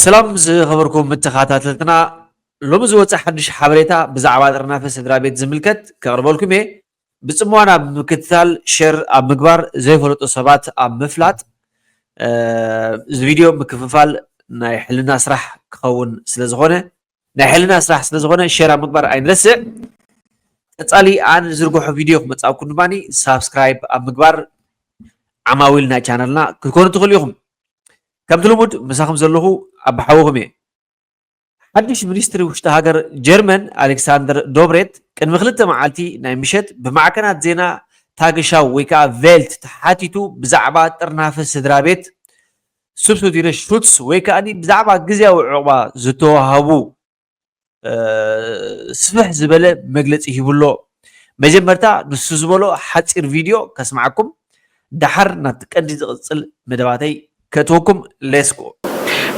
ሰላም ዝኸበርኩም ተኸታተልትና፣ ሎሚ ዝወፀ ሓድሽ ሓበሬታ ብዛዕባ ጥርናፈ ስድራ ቤት ዝምልከት ከቕርበልኩም እየ። ብፅሞና ብምክትታል፣ ሸር ኣብ ምግባር፣ ዘይፈለጡ ሰባት ኣብ ምፍላጥ፣ እዚ ቪድዮ ምክፍፋል ናይ ሕልና ስራሕ ክኸውን ስለዝኾነ ናይ ሕልና ስራሕ ስለዝኾነ ሸር ኣብ ምግባር ኣይንረስዕ። ቀፃሊ ኣነ ዝርግሖ ቪድዮ ክመፃኩም ድማ ሳብስክራይብ ኣብ ምግባር ዓማዊል ናይ ቻናልና ክትኮኑ ትኽእሉ ኢኹም። ከምቲ ልሙድ ምሳኹም ዘለኹ ኣባሓውኹም እየ። ሓድሽ ሚኒስትሪ ውሽጢ ሃገር ጀርመን ኣሌክሳንደር ዶብሬት ቅድሚ ክልተ መዓልቲ ናይ ምሸት ብማዕከናት ዜና ታግሻው ወይ ከዓ ቬልት ተሓቲቱ ብዛዕባ ጥርናፈ ስድራ ቤት ሱብሲዲነ ሹትስ ወይ ከዓ ብዛዕባ ግዜያዊ ዕቑባ ዝተዋሃቡ ስፍሕ ዝበለ መግለፂ ሂቡሎ። መጀመርታ ንሱ ዝበሎ ሓፂር ቪድዮ ከስማዓኩም፣ ደሓር ናብቲ ቀንዲ ዝቕፅል መደባተይ ከእትወኩም። ሌስኮ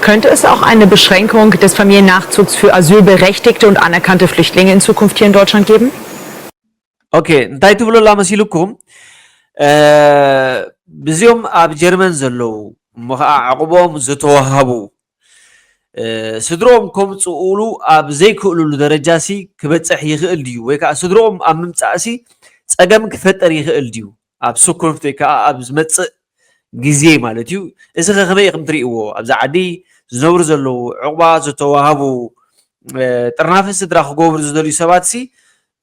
Könnte es auch eine Beschränkung des Familiennachzugs für asylberechtigte und anerkannte Flüchtlinge in Zukunft hier in Deutschland geben? ኦኬ፣ እንታይ ትብሎ ኣላ መሲልኩም? ብዚኦም ኣብ ጀርመን ዘለዉ እሞ ከዓ ዕቑቦም ዝተዋሃቡ ስድሮኦም ከምፅኡሉ ኣብ ዘይክእሉሉ ደረጃ ሲ ክበፅሕ ይኽእል ድዩ? ወይ ከዓ ስድሮኦም ኣብ ምምፃእ ሲ ፀገም ክፈጠር ይኽእል ድዩ? ኣብ ስኩንፍት ወይ ከዓ ኣብ ዝመፅእ ግዜ ማለት እዩ። እዚ ከ ከመይ ኢኹም ትርእይዎ? ኣብዚ ዓዲ ዝነብሩ ዘለዉ ዕቑባ ዝተዋሃቡ ጥርናፈ ስድራ ክገብሩ ዝደልዩ ሰባት ሲ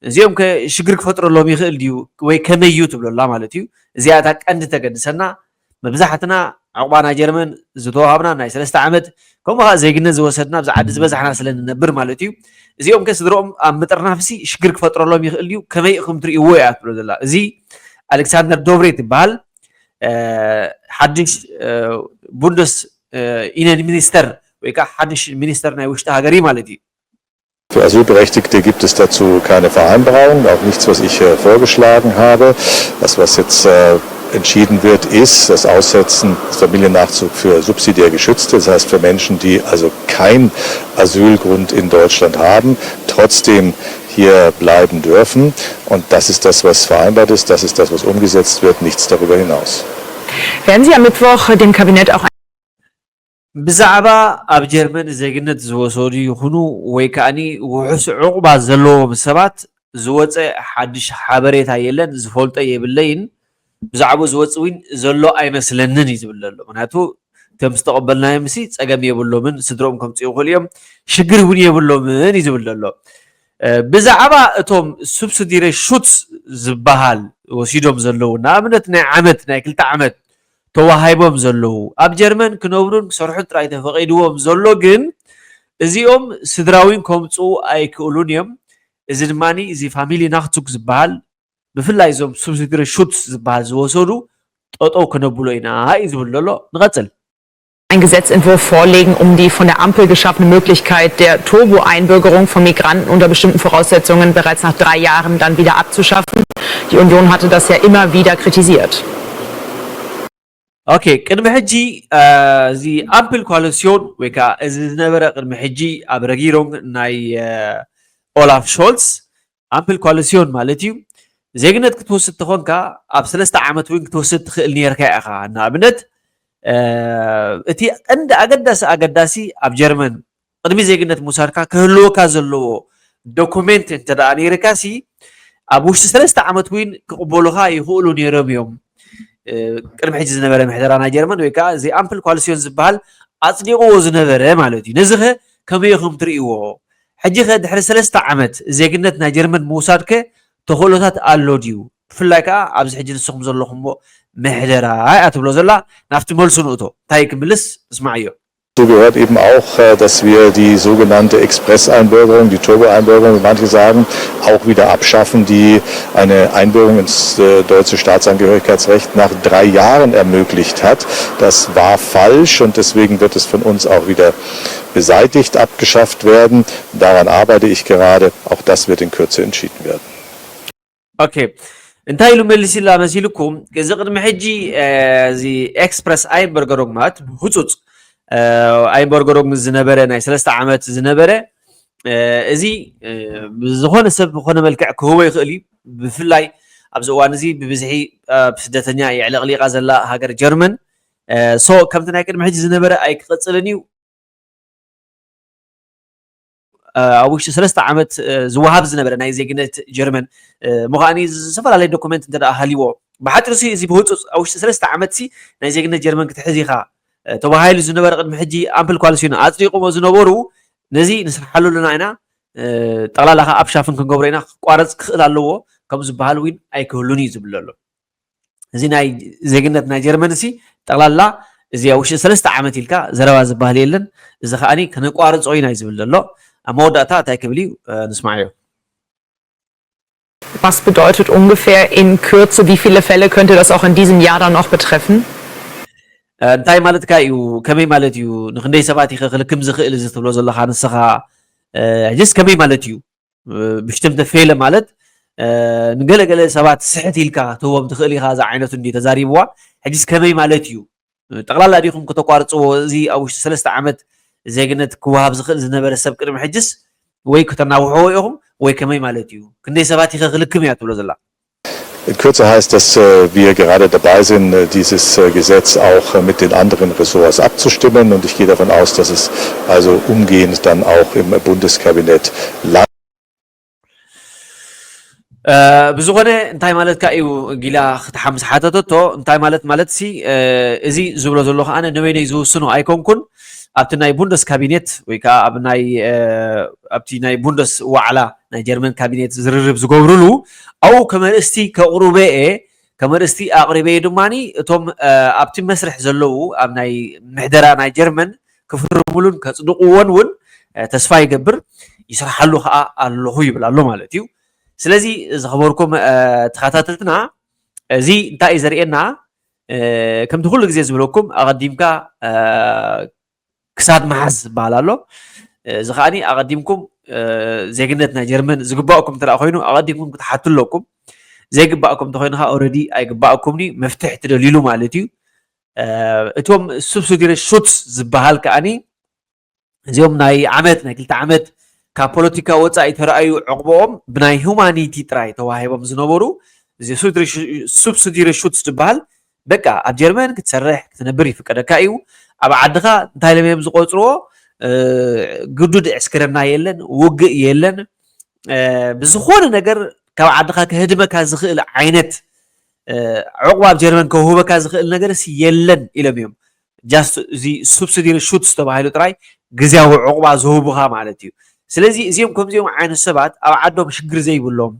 እዚኦም ከ ሽግር ክፈጥረሎም ይኽእል ድዩ ወይ ከመይ እዩ ትብለላ ማለት እዩ። እዚኣ እታ ቀንዲ ተገድሰና። መብዛሕትና ዕቑባ ናይ ጀርመን ዝተዋሃብና ናይ ሰለስተ ዓመት ከምኡ ከዓ ዜግነት ዝወሰድና ኣብዚ ዓዲ ዝበዛሕና ስለ ንነብር ማለት እዩ። እዚኦም ከ ስድረኦም ኣብ ምጥርናፍሲ ሽግር ክፈጥረሎም ይኽእል ድዩ? ከመይ ኢኹም ትርእይዎ እያ ትብሎ ዘላ። እዚ ኣሌክሳንደር ዶብሬት ይበሃል። ሓድሽ ቡንደስ ኢነን ሚኒስተር ወይ ከዓ ሓድሽ ሚኒስተር ናይ ውሽጢ ሃገር እዩ ማለት እዩ። Für Asylberechtigte gibt es dazu keine Vereinbarung, auch nichts, was ich vorgeschlagen habe. Das, was jetzt entschieden wird, ist das Aussetzen des Familiennachzugs für subsidiär Geschützte, das heißt für Menschen, die also keinen Asylgrund in Deutschland haben, trotzdem hier bleiben dürfen. Und das ist das, was vereinbart ist, das ist das, was umgesetzt wird, nichts darüber hinaus. Werden Sie am Mittwoch dem Kabinett auch ብዛዕባ ኣብ ጀርመን ዜግነት ዝወሰዱ ይኹኑ ወይ ከኣኒ ውሑስ ዕቑባ ዘለዎም ሰባት ዝወፀ ሓድሽ ሓበሬታ የለን፣ ዝፈልጦ የብለይን። ብዛዕባኡ ዝወፅእ እውን ዘሎ ኣይመስለንን እዩ ዝብል ዘሎ። ምክንያቱ እቶም ዝተቐበልናዮም ሲ ፀገም የብሎምን፣ ስድረኦም ከምፅኡ ይኽእሉ እዮም፣ ሽግር እውን የብሎምን እዩ ዝብል ዘሎ። ብዛዕባ እቶም ሱብሲዲረ ሹትስ ዝበሃል ወሲዶም ዘለዉ ንኣብነት ናይ ዓመት ናይ ክልተ ዓመት ተዋሂቦም ዘለዉ ኣብ ጀርመን ክነብሩን ክሰርሑን ጥራይ ተፈቒድዎም ዘሎ ግን እዚኦም ስድራዊን ከምፅኡ ኣይክእሉን እዮም። እዚ ድማ እዚ ፋሚሊ ናክቱክ ዝበሃል ብፍላይ እዞም ሱብሲዲሪ ሹትስ ዝበሃል ዝወሰዱ ጠጠው ክነብሎ ኢና እዩ ዝብል ዘሎ። ንቐፅል። Einen Gesetzentwurf vorlegen, um die von der Ampel geschaffene Möglichkeit der Turbo-Einbürgerung von Migranten unter bestimmten Voraussetzungen bereits nach drei Jahren dann wieder abzuschaffen. Die Union hatte das ja immer wieder kritisiert. ኦኬ፣ ቅድሚ ሕጂ እዚ ኣምፕል ኮሊሲዮን ወይ ከዓ እዚ ዝነበረ ቅድሚ ሕጂ ኣብ ረጊሮም ናይ ኦላፍ ሾልስ ኣምፕል ኮሊሲዮን ማለት እዩ። ዜግነት ክትወስድ ተኾንካ ኣብ ሰለስተ ዓመት እውን ክትወስድ ትኽእል ነርካ ኢኻ። ንኣብነት እቲ ቀንዲ ኣገዳሲ ኣገዳሲ ኣብ ጀርመን ቅድሚ ዜግነት ምውሳድካ ክህልወካ ዘለዎ ዶኩሜንት እንተ ደኣ ነይርካ ሲ ኣብ ውሽጢ ሰለስተ ዓመት እውን ክቕበሉኻ ይኽእሉ ነይሮም እዮም። ቅድሚ ሕጂ ዝነበረ ምሕደራ ናይ ጀርመን ወይ ከዓ እዚ ኣምፕል ኮሊሲዮን ዝበሃል ኣፅዲቕዎ ዝነበረ ማለት እዩ። ነዚ ኸ ከመይ ኢኹም ትርእይዎ? ሕጂ ኸ ድሕሪ ሰለስተ ዓመት ዜግነት ናይ ጀርመን ምውሳድ ከ ተኽእሎታት ኣሎ ድዩ? ብፍላይ ከዓ ኣብዚ ሕጂ ንስኹም ዘለኹምዎ ምሕደራ እያ ትብሎ ዘላ። ናብቲ መልሱ ንእቶ። እንታይ ክምልስ? እስማዕዮ። Dazu gehört eben auch, dass wir die sogenannte Express-Einbürgerung, die Turbo-Einbürgerung, wie manche sagen, auch wieder abschaffen, die eine Einbürgerung ins deutsche Staatsangehörigkeitsrecht nach drei Jahren ermöglicht hat. Das war falsch und deswegen wird es von uns auch wieder beseitigt, abgeschafft werden. Daran arbeite ich gerade. Auch das wird in Kürze entschieden werden. ኦኬ፣ እንታይ ኢሉ መሊስላ መሲልኩም? እዚ ቅድሚ ሕጂ እዚ ኤክስፕረስ ኣይንበርገሮንግ ማለት ህፁፅ ኣይንበርገሮንግ ዝነበረ ናይ ሰለስተ ዓመት ዝነበረ እዚ ብዝኾነ ሰብ ብኾነ መልክዕ ክህቦ ይኽእል እዩ። ብፍላይ ኣብዚ እዋን እዚ ብብዝሒ ስደተኛ የዕለቕሊቓ ዘላ ሃገር ጀርመን። ሶ ከምቲ ናይ ቅድሚ ሕጂ ዝነበረ ኣይክቐፅልን እዩ። ኣብ ውሽጢ ሰለስተ ዓመት ዝወሃብ ዝነበረ ናይ ዜግነት ጀርመን ምዃኒ ዝተፈላለየ ዶኩመንት እንተ ሃልዎ፣ ብሓፂሩ እዚ ብህፁፅ ኣብ ውሽጢ ሰለስተ ዓመት ናይ ዜግነት ጀርመን ክትሕዝ ኢኻ ተባሂሉ ዝነበረ ቅድሚ ሕጂ ኣምፕል ኮሊሲዮን ኣፅዲቑሞ ዝነበሩ፣ ነዚ ንስርሓሉ ኣለና ኢና፣ ጠቕላላ ከዓ ኣብ ሻፍን ክንገብሮ ኢና፣ ክቋረፅ ክኽእል ኣለዎ ከም ዝበሃል እውን ኣይክህሉን እዩ ዝብል ዘሎ። እዚ ናይ ዜግነት ናይ ጀርመን ሲ ጠቕላላ እዚ ኣብ ውሽጢ ሰለስተ ዓመት ኢልካ ዘረባ ዝበሃል የለን። እዚ ከዓኒ ከነቋርፆ ኢና እዩ ዝብል ዘሎ። ኣብ መወዳእታ እንታይ ክብል እዩ ንስማዓዮ። Was bedeutet ungefähr in Kürze, wie viele Fälle könnte das auch in diesem Jahr dann noch betreffen? እንታይ ማለትካ እዩ? ከመይ ማለት እዩ? ንክንደይ ሰባት ኢኸ ክልክም ዝኽእል እዚ ትብሎ ዘለኻ ንስኻ? ሕጅስ ከመይ ማለት እዩ? ብሽትም ተፌለ ማለት ንገለገለ ሰባት ስሕት ኢልካ ትህቦም ትኽእል ኢኻ። እዛ ዓይነቱ እንዲ ተዛሪብዋ። ሕጅስ ከመይ ማለት እዩ? ጠቕላላ ዲኹም ከተቋርፅዎ? እዚ ኣብ ውሽጢ ሰለስተ ዓመት ዜግነት ክወሃብ ዝኽእል ዝነበረ ሰብ ቅድሚ ሕጅስ ወይ ከተናውሕዎ ኢኹም ወይ ከመይ ማለት እዩ? ክንደይ ሰባት ኢኸ ክልክም እያ ትብሎ ዘላ? In Kürze heißt das, äh, wir gerade dabei sind, äh, dieses äh, Gesetz auch äh, mit den anderen Ressorts abzustimmen. Und ich gehe davon aus, dass es also umgehend dann auch im Bundeskabinett landet. ብዝኾነ እንታይ ማለትካ እዩ? ጊላ ክትሓምስ ሓተተቶ። እንታይ ማለት ማለት ሲ እዚ ዝብሎ ዘሎ ከዓነ ንበይነይ ዝውስኖ ኣይኮንኩን። ኣብቲ ናይ ቡንደስ ካቢኔት ወይ ከዓ ኣብ ናይ ኣብቲ ናይ ቡንደስ ዋዕላ ናይ ጀርመን ካቢኔት ዝርርብ ዝገብርሉ ኣብኡ ከመርእስቲ ከቕሩበ እየ። ከመርእስቲ ኣቕሪበ እየ ድማ እቶም ኣብቲ መስርሕ ዘለዉ ኣብ ናይ ምሕደራ ናይ ጀርመን ክፍርሙሉን ከጽድቕዎን እውን ተስፋ ይገብር፣ ይስርሓሉ ከዓ ኣለኹ ይብል ኣሎ ማለት እዩ። ስለዚ ዝኸበርኩም ተኸታተልትና እዚ እንታይ እዩ ዘርእየና? ከምቲ ኩሉ ግዜ ዝብለኩም ኣቐዲምካ ክሳድ ምሓዝ ዝበሃል ኣሎ። እዚ ከዓኒ ኣቐዲምኩም ዜግነት ናይ ጀርመን ዝግባእኩም እንተ ኮይኑ ኣቐዲምኩም ክትሓቱ ኣለኩም። ዘይግባእኩም እንተኮይኑ ከዓ ኦረዲ ኣይግባእኩምኒ መፍትሒ ትደልዩሉ ማለት እዩ። እቶም ሱብሲዲሪ ሹትስ ዝበሃል ከዓኒ እዚኦም ናይ ዓመት ናይ ክልተ ዓመት ካብ ፖለቲካ ወፃኢ ተረኣዩ ዕቑቦኦም ብናይ ሁማኒቲ ጥራይ ተዋሂቦም ዝነበሩ እዚ ሱብሲዲሪ ሹትስ ዝበሃል በቃ ኣብ ጀርመን ክትሰርሕ ክትነብር ይፍቀደካ እዩ። ኣብ ዓድኻ እንታይ ኢሎም እዮም ዝቆፅርዎ? ግዱድ ዕስክርና የለን፣ ውግእ የለን፣ ብዝኾነ ነገር ካብ ዓድኻ ከህድመካ ዝኽእል ዓይነት ዕቑባ ኣብ ጀርመን ከውህበካ ዝኽእል ነገርስ የለን ኢሎም እዮም። ጃስት እዚ ሱብሲዲሪ ሹትስ ተባሂሉ ጥራይ ግዝያዊ ዕቑባ ዝህቡኻ ማለት እዩ። ስለዚ እዚኦም ከምዚኦም ዓይነት ሰባት ኣብ ዓዶም ሽግር ዘይብሎም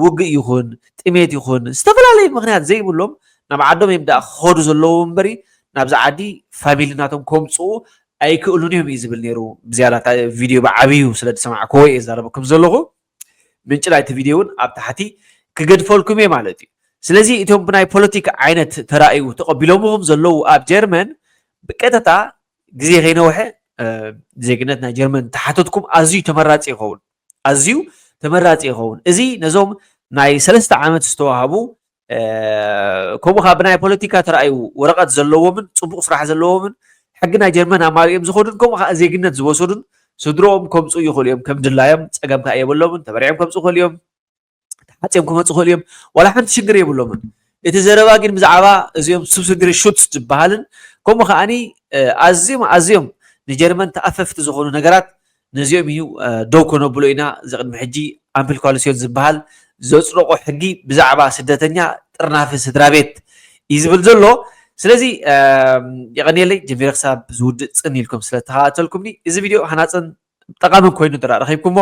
ውግእ ይኹን ጥሜት ይኹን ዝተፈላለየ ምኽንያት ዘይብሎም ናብ ዓዶም እዮም ደኣ ክኸዱ ዘለዎም እምበሪ ናብዚ ዓዲ ፋሚሊ ናቶም ከምፅኡ ኣይክእሉን እዮም እዩ ዝብል ነይሩ። ብዝያዳ ቪድዮ ብዓብዩ ስለ ዝሰማዕክዎ እየ ዛረበኩም ዘለኹ። ምንጪ ናይቲ ቪድዮ እውን ኣብ ታሕቲ ክገድፈልኩም እየ ማለት እዩ። ስለዚ እቶም ብናይ ፖለቲካ ዓይነት ተራእዩ ተቐቢሎምኹም ዘለዉ ኣብ ጀርመን ብቀጥታ ግዜ ከይነውሐ ዜግነት ናይ ጀርመን ተሓተትኩም ኣዝዩ ተመራፂ ይኸውን። ኣዝዩ ተመራፂ ይኸውን። እዚ ነዞም ናይ ሰለስተ ዓመት ዝተዋህቡ ከምኡ ከዓ ብናይ ፖለቲካ ተራእዩ ወረቐት ዘለዎምን ፅቡቕ ስራሕ ዘለዎምን ሕጊ ናይ ጀርመን ኣማሊኦም ዝኸዱን ከምኡ ከዓ ዜግነት ዝወሰዱን ስድሮኦም ከምፅኡ ይኽእሉ እዮም። ከም ድላዮም ፀገም ከዓ የብሎምን። ተበሪዖም ከምፅኡ ይኽእሉ እዮም። ተሓፅዮም ክመፁ ይኽእሉ እዮም። ዋላ ሓንቲ ሽግር የብሎምን። እቲ ዘረባ ግን ብዛዕባ እዚኦም ሱብሲዲሪ ሹትስ ዝበሃልን ከምኡ ከዓኒ ኣዝዮም ኣዝዮም ንጀርመን ተኣፈፍቲ ዝኾኑ ነገራት ነዚኦም እዩ ደው ከነብሎ ኢና። እዚ ቅድሚ ሕጂ ኣምፕል ኮሊሲዮን ዝበሃል ዘፅደቆ ሕጊ ብዛዕባ ስደተኛ ጥርናፊ ስድራ ቤት እዩ ዝብል ዘሎ። ስለዚ የቐንየለይ ጀሚረ ክሳብ ዝውድእ ፅን ኢልኩም ስለተኸታተልኩምኒ። እዚ ቪድዮ ሃናፅን ጠቓምን ኮይኑ እንተ ረኺብኩሞ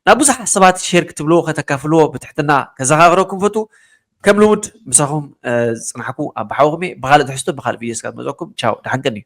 ናብ ብዙሓት ሰባት ሼር ክትብልዎ ከተካፍልዎ ብትሕትና ከዘኻኽረኩም ፈቱ። ከም ልሙድ ምሳኹም ዝፅናሕኩ ኣባሓውኹም እየ። ብኻልእ ትሕዝቶ ብኻልእ ቪድዮ ስጋብ መፀኩም ቻው፣ ደሓን ቀንዩ።